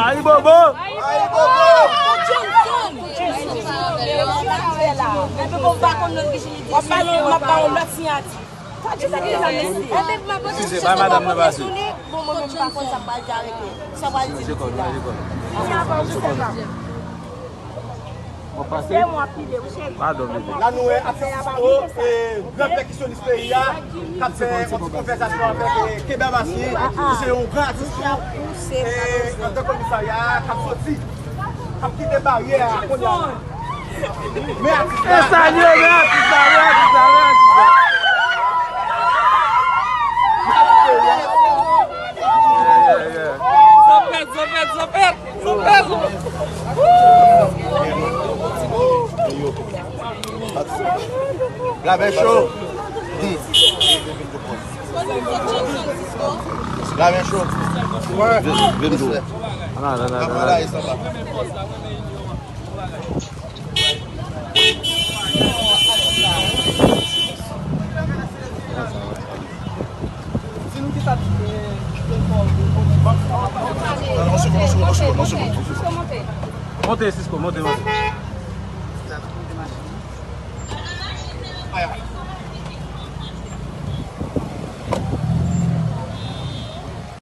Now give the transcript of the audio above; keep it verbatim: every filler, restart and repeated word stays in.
Ayibobo! W ap ba nou, m ap ba nou lòt siyati. Eskize, bay madanm nan pase. Bon, mwen menm pa konn sa pral di avèk li. Sa pral di. Padon, bebe. La nou wè atis Sisco, gran pèkisyonis peyi a, k ap fè yon ti konvèsasyon avèk Keba Massi, ki se yon gran atis tou, andan komisarya a, k ap soti, k ap kite baryè a kounye a. Men atis la. Salye, men atis la, men atis la, men atis la. Zòpèt, zòpèt, zòpèt, zòpèt. Lamen cho. Lamen cho. Vin, vin, vin. Monte, Sisco, monte, monte.